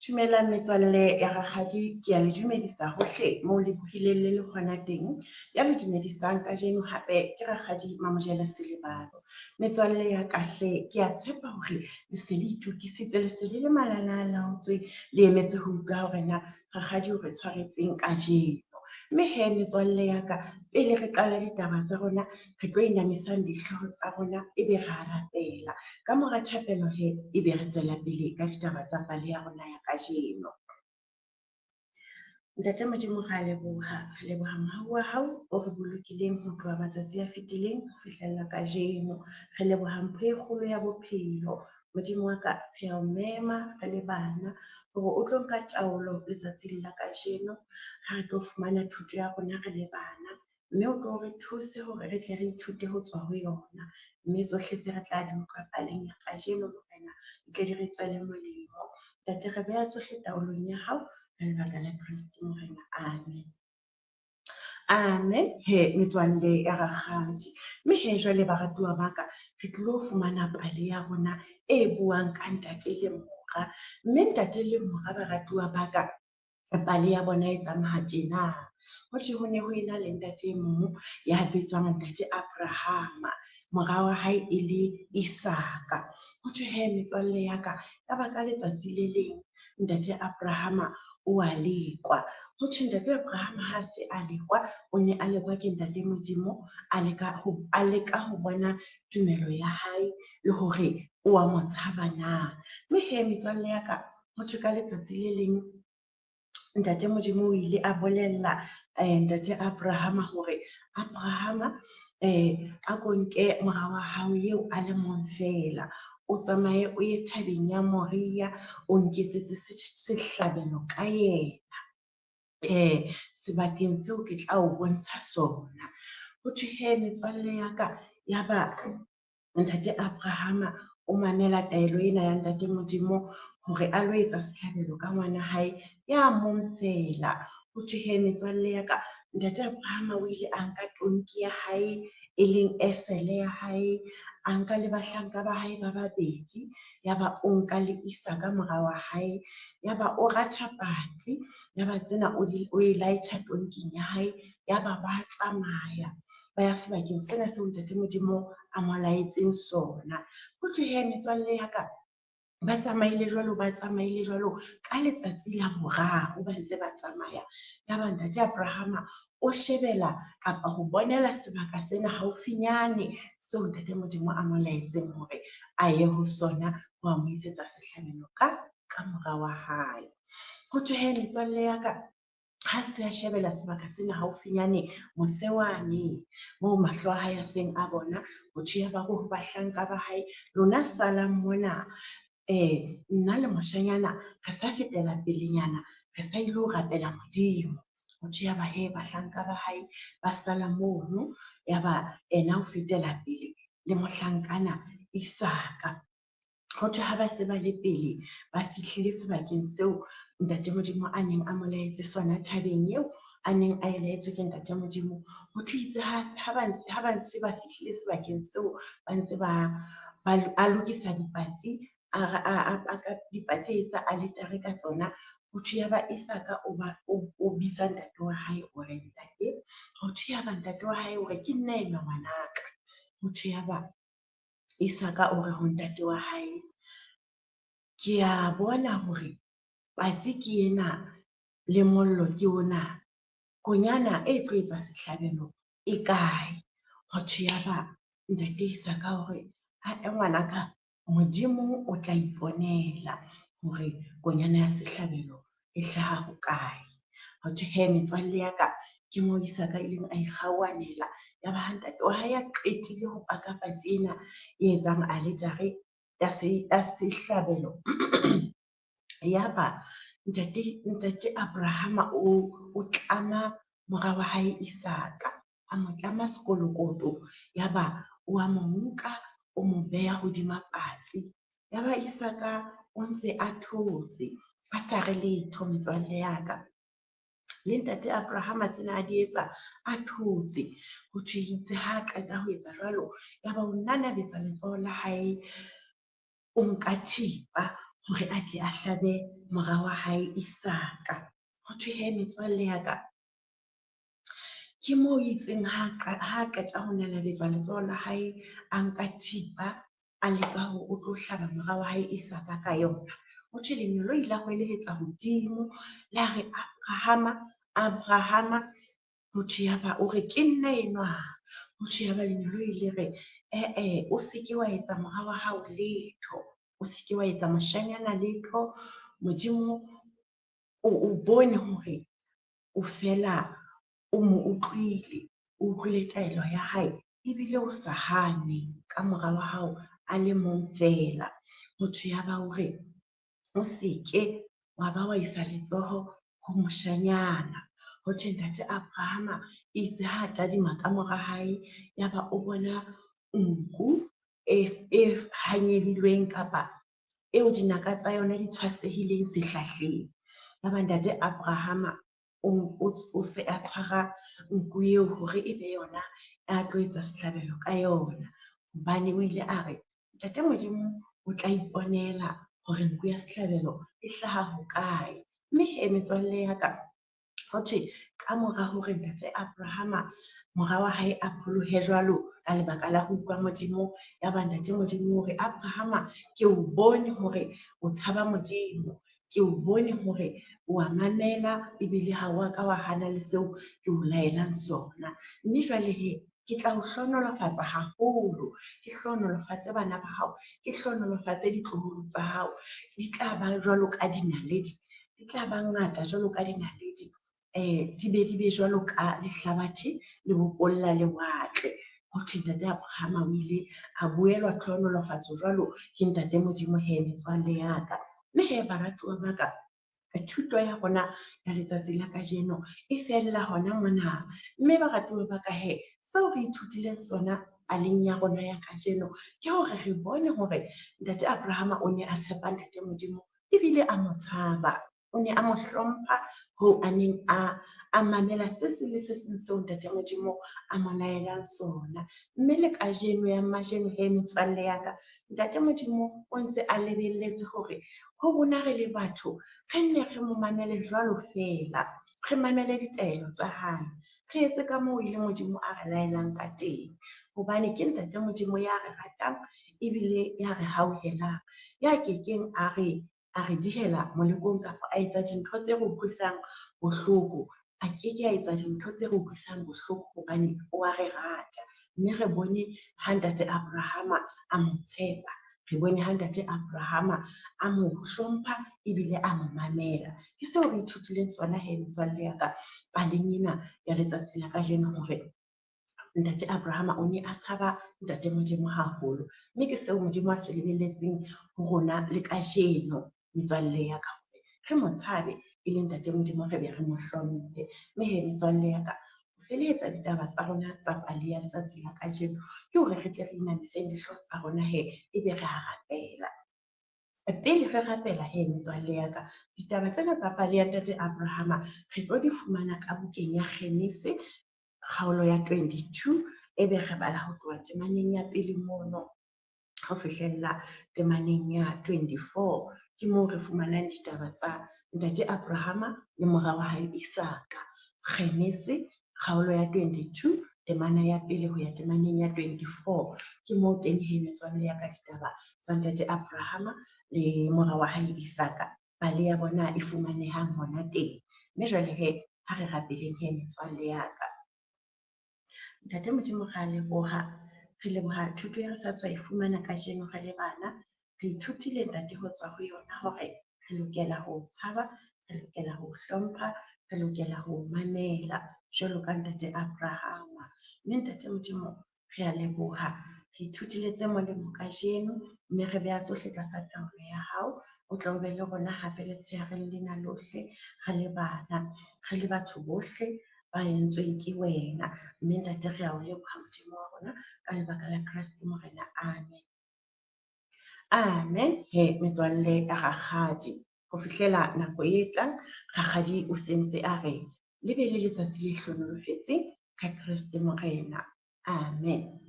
Dumelang metswalle ya rakgadi, ke a le dumedisa hohle moo le bohileng le le hona teng. Ya le dumedisang kajeno hape ke rakgadi Mamojela Selebalo. Metswalle ya ka hle ke a tshepa hore le se le itokisitse le se le le malalalaotswe le emetse ho utlwa hore na rakgadi o re tshwaretseng kajeno. Mme he metswalle ya ka pele re qala ditaba tsa rona, re tlo inamisang dihlooho tsa rona, ebe ra rapela. Ka mora thapelo he ebe re tswela pele ka ditaba tsa pale ya rona ya kajeno. Ntate Modimo ra leboha, re leboha mohau wa hao o re bolokileng ho tloha matsatsi a fetileng ho fihlella kajeno. Re leboha mpho e kgolo ya bophelo. Modimo wa ka re a o mema re le bana hore o tlo nka taolo letsatsing la kajeno ha re tlo fumana thuto ya rona re le bana. Mme o tlo re thuse hore re tle re ithute ho tswa ho yona. Mme tsohle tse re tla di utlwa paleng ya kajeno Morena di tle di re tswele molemo. Ntate re beha tsohle taolong ya hao ka lebaka la Kreste Morena. Amen. Amen he metswalle ya rakgadi. Mme he jwale baratuwa ba ka re tlilo fumana pale ya rona e buang ka ntate le mora. Mme ntate le mora baratuwa ba ka pale ya bona e tsamaya tjena. Ho thwe ho ne ho ena le ntate e mong ya bitswang ntate Abrahama, mora wa hae e le Isaka. Ho thwe he metswalle ya ka, ya ba ka letsatsi le leng ntate Abrahama o a lekwa. Ho thwe ntate Abrahama ha se a lekwa, o ne a lekwa ke ntate Modimo, a leka ho bona tumelo ya hae le hore o a mo tshaba na. Mme he metswalle ya ka, ho thwe ka letsatsi le leng Ntate Modimo o ile a bolella ntate Abrahama hore Abrahama a ko nke mora wa hao eo a le mong feela, o tsamaye o ye thabeng ya Moria, o nketsetse sehlabelo ka yena sebakeng seo ke tla o bontsha sona. Ho thwe he metswalle ya ka ya ba Ntate Abrahama o mamela taelo ena ya Ntate Modimo hore a lo etsa sehlabelo ka ngwana hae ya mong feela. Ho thwe he metswalle ya ka, Ntate Abrahama o ile a nka tonki ya hae e leng esele ya hae, a nka le bahlanka ba hae ba babedi, yaba o nka le Isaka mora wa hae, yaba o ratha patsi, yaba tsena o di o e laetjha tonking ya hae, yaba ba tsamaya ba ya sebakeng sena seo Ntate Modimo a mo laetseng sona. Ho thwe he metswalle ya ka, ba tsamaile jwalo, ba tsamaile jwalo ka letsatsi la boraro ba ntse ba tsamaya. Yaba ntate Abrahama o shebela kapa ho bonela sebaka sena haufinyane seo ntate Modimo a mo laetseng hore a ye ho sona ho a mo etsetsa sehlabelo ka mora wa hae. Ho thwe he metswalle ya ka, ha se a shebela sebaka sena haufinyane mose wane moo mahlo a hae a seng a bona, ho thwe ya ba ho bahlanka ba hae, lona salang mona nna le moshanyana re sa fetela pelenyana re sa ilo rapela Modimo. Ho thwe ya ba he bahlanka ba hae ba sala mono, ya ba ena o fetela pele le mohlankana Isaka. Ho thwe ha ba se ba le pele ba fihlile sebakeng seo Ntate Modimo a neng a mo laetse sona thabeng eo a neng a e laetswe ke Ntate Modimo. Ho thwe itse ha ba ntse ba fihlile sebakeng seo ba ntse ba a lokisa dipatsi a paka dipatsi a etsa aletare ka tsona. Ho thwe ya ba Isaka o ba o bitsa ntate wa hae o re ntate. Ho thwe ya ba ntate wa hae o re ke nna enwa ngwanaka. Ho thwe ya ba Isaka o re ho ntate wa hae, ke a bona hore patsi ke ena le mollo ke ona, konyana e tlo etsa sehlabelo e kae? Ho thwe ya ba ntate Isaka o re, ae ngwanaka, Modimo o tla iponela hore konyana ya sehlabelo e hlaha hokae. Ho thwe he metswalle ya ka, ke moo Isaka a ileng a ikgaoanela. Ya ba ha ntate wa hae a qetile ho paka patsi ena e etsang aletare ya sehlabelo. Yaba ntate Abrahama o tlama mora wa hae Isaka, a mo tlama sekolokoto, yaba o a mo nka o mo beha hodima patsi. Yaba Isaka o ntse a thotse a sa re letho metswalle ya ka. Le ntate Abrahama tsena a di etsa a thotse. Ho thwe itse ha a qeta ho etsa jwalo, yaba o nanabetsa letsoho la hae, o nka thipa. hore a tle a hlabe mora wa hae Isaka. Ho thwe he metswalle ya ka, ke moo itseng ha a qeta ho nanabetsa letsoho la hae, a nka thipa, a leka hore o tlo hlaba mora wa hae Isaka ka yona. Ho thwe lengeloi la hwelehetsa hodimo, la re, Abrahama, Abrahama. Ho thwe yaba o re, ke nna enwa. Ho thwe yaba lengeloi le re, e-e, o se ke wa etsa mora wa hao letho, o se ke wa etsa moshanyana letho. Modimo o bone hore o fela o mo utlwile, o utlwile taelo ya hae, ebile o sa hane ka mora wa hao a le mong feela. Ho thwe yaba o re, o se ke wa ba wa isa letsoho ho moshanyana. Ho thwe ntate Abrahama itse ha tadima ka mora hae, yaba o bona nku e hanyehilweng kapa eo dinaka tsa yona di tshwasehileng sehlahleng. Yaba ntate Abrahama o se a tshwara nku eo hore e be yona a tlo etsa sehlabelo ka yona. Hobane o ile a re, ntate Modimo o tla iponela hore nku ya sehlabelo e hlaha hokae. Mme he metswalle ya ka, ho thwe ka mora hore ntate Abrahama mora wa hae a pholohe jwalo ka lebaka la ho utlwa Modimo, yaba ntate Modimo hore, Abrahama, ke o bone hore o tshaba Modimo, ke o bone hore o a mamela ebile ha wa ka wa hana le seo ke o laelang sona. Mme jwale he, ke tla o hlohonolofatsa haholo, ke hlohonolofatse bana ba hao, ke hlohonolofatse ditloholo tsa hao. Di tla ba jwalo ka dinaledi, di tla ba ngata jwalo ka dinaledi, di be jwalo ka lehlabathe le bopong la lewatle. Ho thwe ntate Abrahama o ile a buelwa tlhohonolofatso jwalo ke ntate Modimo he metswalle ya ka. Mme he baratuwa ba ka, thuto ya rona ya letsatsi la kajeno e fella hona mona. Mme baratuwa ba ka he, seo re ithutileng sona paleng ya rona ya kajeno ke hore re bone hore ntate Abrahama o ne a tshepa ntate Modimo ebile a mo tshaba. O ne a mo hlompha hoo a neng a mamela se seng le se seng seo ntate Modimo a mo laelang sona. Mme le kajeno ya majeno he metswalle ya ka, ntate Modimo o ntse a lebelletse hore ho rona re le batho re nne re mo mamele jwalo feela, re mamele ditaelo tsa hae, re etse ka moo e le Modimo a re laelang ka teng. Hobane ke ntate Modimo ya re ratang ebile ya re hauhelang, ya kekeng a re dihela molekong kapa a etsa dintho tse re utlwisang bohloko. A keke a etsa dintho tse re utlwisang bohloko hobane o a re rata. Mme re bone ha ntate Abrahama a mo tshepa, re bone ha ntate Abrahama a mo hlompha ebile a mo mamela. Ke seo re ithutileng sona he metswalle ya ka paleng ena ya letsatsi la kajeno, hore ntate Abrahama o ne a tshaba ntate Modimo haholo. Mme ke seo Modimo a se lebelletseng ho rona le kajeno metswalle ya ka, re mo tshabe e le ntate Modimo, re be re mo hlomphe. Mme he metswalle ya ka, ho felehetsa ditaba tsa rona tsa pale ya letsatsi la kajeno ke hore re tle re inamiseng dihlooho tsa rona he, ebe re a rapela. Pele re rapela he metswalle ya ka, ditaba tsena tsa pale ya ntate Abrahama re tlo di fumana ka bukeng ya Genese kgaolo ya 22, ebe re bala ho tloha temaneng ya pele mono ho fihlella temaneng ya 24. Ke moo re fumanang ditaba tsa ntate Abrahama le mora wa hae Isaka. Genese kgaolo ya 22 temana ya pele ho ya temaneng ya 24. Ke moo teng he metswalle ya ka ditaba tsa ntate Abrahama le mora wa hae Isaka, pale ya bona e fumanehang hona teng. Mme jwale he, ha re rapeleng he metswalle ya ka. Ntate Modimo, re a leboha, re leboha thuto ya re sa tswa e fumana kajeno re le bana. Re ithutile ntate ho tswa ho yona hore re lokela ho tshaba, re lokela ho hlompha, re lokela ho mamela jwalo ka ntate Abrahama. Mme ntate Modimo, re a leboha, re ithutile tse molemo kajeno, mme re beha tsohle tlasa taolo ya hao. O tla o be le rona hape letshehareng lena lohle, re le bana, re le batho bohle ba entsweng ke wena. Mme ntate, re a o leboha Modimo wa rona ka lebaka la Kreste Morena. Amen. Amen. He metswalle ya rakgadi, ho fihlela nako e tlang, rakgadi o sentse a re le be le letsatsi le hlohonolofetseng ka Kreste Morena. Amen.